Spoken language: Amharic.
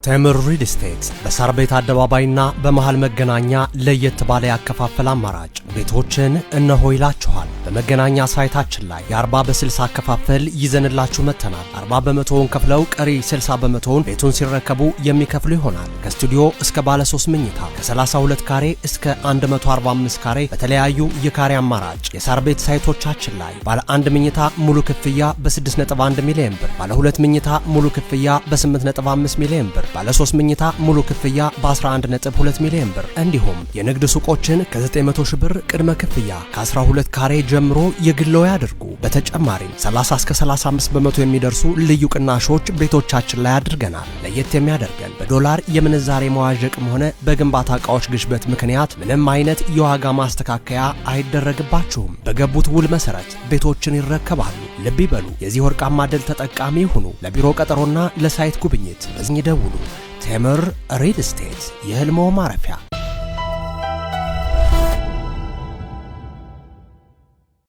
ቴምር ሪል ስቴት በሳር ቤት አደባባይና በመሃል መገናኛ ለየት ባለ ያከፋፈል አማራጭ ቤቶችን እነሆ ይላችኋል። በመገናኛ ሳይታችን ላይ የ40 በ60 አከፋፈል ይዘንላችሁ መጥተናል። 40 በመቶውን ከፍለው ቀሪ 60 በመቶውን ቤቱን ሲረከቡ የሚከፍሉ ይሆናል። ከስቱዲዮ እስከ ባለ 3 መኝታ፣ ከ32 ካሬ እስከ 145 ካሬ በተለያዩ የካሬ አማራጭ የሳር ቤት ሳይቶቻችን ላይ ባለ አንድ መኝታ ሙሉ ክፍያ በ6.1 ሚሊዮን ብር፣ ባለ ሁለት መኝታ ሙሉ ክፍያ በ8.5 ሚሊዮን ብር፣ ባለ 3 መኝታ ሙሉ ክፍያ በ11.2 ሚሊዮን ብር እንዲሁም የንግድ ሱቆችን ከ900 ሺህ ብር ቅድመ ክፍያ ከ12 ካሬ ጀምሮ የግልዎ ያድርጉ። በተጨማሪም 30 እስከ 35% የሚደርሱ ልዩ ቅናሾች ቤቶቻችን ላይ አድርገናል። ለየት የሚያደርገን በዶላር የምንዛሬ መዋዠቅም ሆነ በግንባታ ዕቃዎች ግሽበት ምክንያት ምንም አይነት የዋጋ ማስተካከያ አይደረግባችሁም። በገቡት ውል መሰረት ቤቶችን ይረከባሉ። ልብ ይበሉ፣ የዚህ ወርቃማ ዕድል ተጠቃሚ ይሁኑ። ለቢሮ ቀጠሮና ለ site ጉብኝት በዚህ ይደውሉ። ቴምር ሪል ስቴት፣ የህልሞ ማረፊያ።